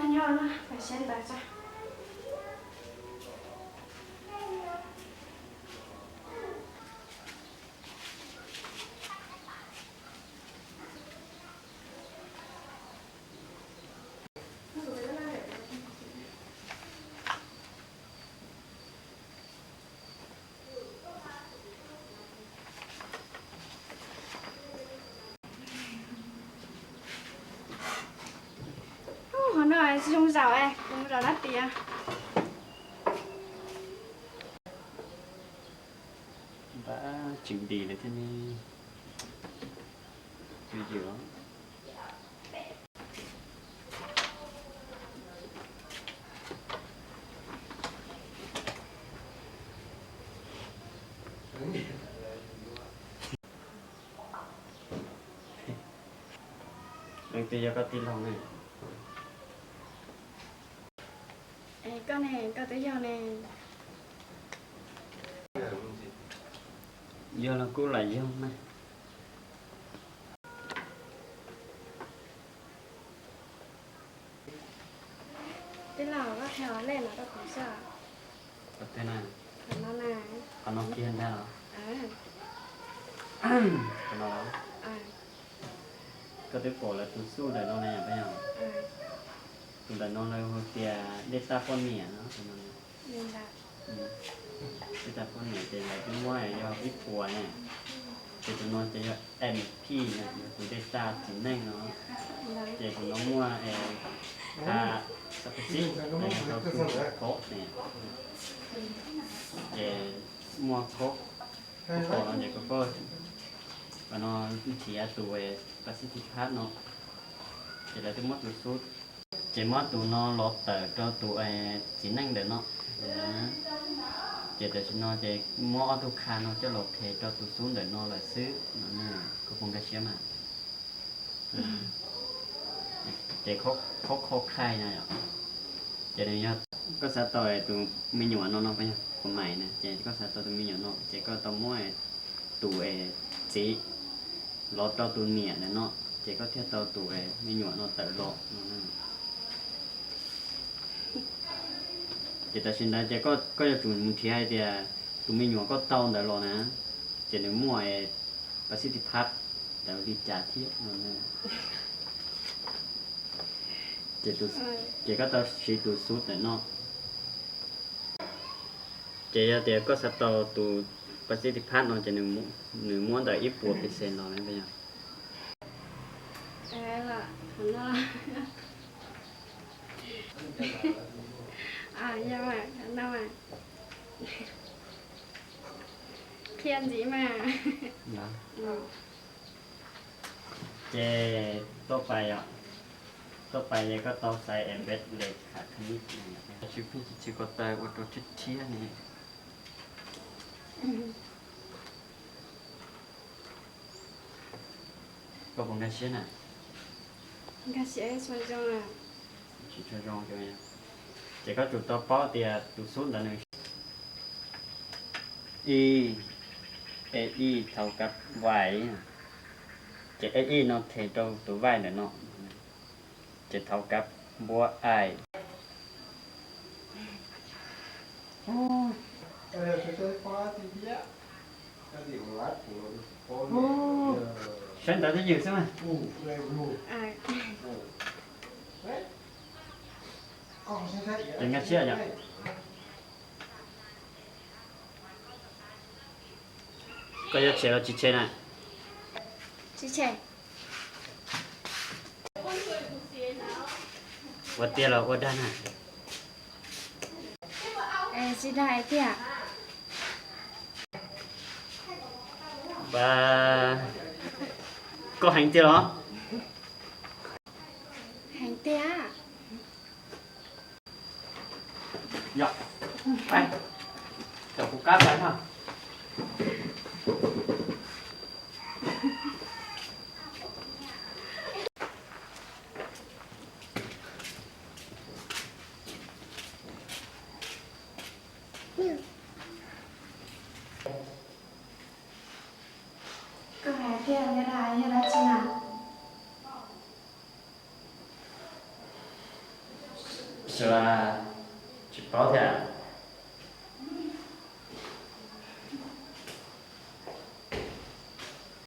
Nyob no, pais saib ntawv tso. Ub, hauv no zoo zaum, kuv mus zaum dab tsi? Npab tseem dim lawm thiab ne. Ywm ywm. Leej twg yog koj tij laug ne? Es koj ne, koj twb yog ne? Yog los kuj lam yog mas. Tij laug, koj qhia lej no rau kuv xwb. Qhov twg na? Qhov no na. Qhov no kiag ntag los? Qhov no los? Koj twb pom lawv tus xuj ntawm no na yom, peb yom? Tus ntawm no lawv hu tias dej taj poj niam no, tus no. Dej taj poj niam ces lawv twb muab yog ib puas na. Ces tus no ces yog M P na, yog tus dej taj txiv neej no. Ces tus no muaj pha xab pha xib, rau tus khob ne. Ces muaj khob, khob no ces koj, koj no nrhiav tus Pacific Pass no, ces lawv twb muab tus xub, ces muab tus no los tawm rau tus txiv neej ntawm no. Ces tam sim no ces muab ob tug kha no coj los qhia rau tus xub ntawm no lawm xwb no. Koj puas nkag siab mas? Ces kho kho khai no yom. Ces nws yog, koj xav tau tus me nyuam no no, yog kuv mais na, ces koj xav tau tus me nyuam no ces koj tau muab tus txiv los rau tus niam ntawm no, ces koj thiaj tau tus me nyuam no tawm los no. Ces tam sim ntawd ces koj yuav tsum mus nrhiav hais tias tus me nyuam koj tau ntawd los na, ces nws muaj Pacific Pass ntawd li cas thiab no. Ces koj tau siv tus xub ntawm no. Ces yog tias koj xav tau tus Pacific Pass no ces nws muab ntawm ib puas percent los na. Qhia ntxiv mas. Ces tuaj pais, tuaj pais ces koj tau xaiv embed le kha khab nib, tsis pheej tsis txhwv ko taw ua rau rhiab rhiab ne. Koj puas nkag siab na? Nkag siab, tsis tshua zoo. Tsis tshua zoo. Ces koj tsum tau paub tias tus xub ntawd nws ib, e ib thaum kab vais, ces e ib no them rau tus vais ntawm no, ces thaum kab npuab ai. Saib ntawv twb ywm xwb mas. Ces nkag siab yom. Koj yuav tshem los tsis tshem na? Tsis tshem. Ua tiag los ua dag na? Tsis dag tiag. Koj heev tiag los? Heev tiag. Yog, pais, caum kuv kab pais no. Koj hais tias yog dab tsi na? Xyov, tsis paub thiab.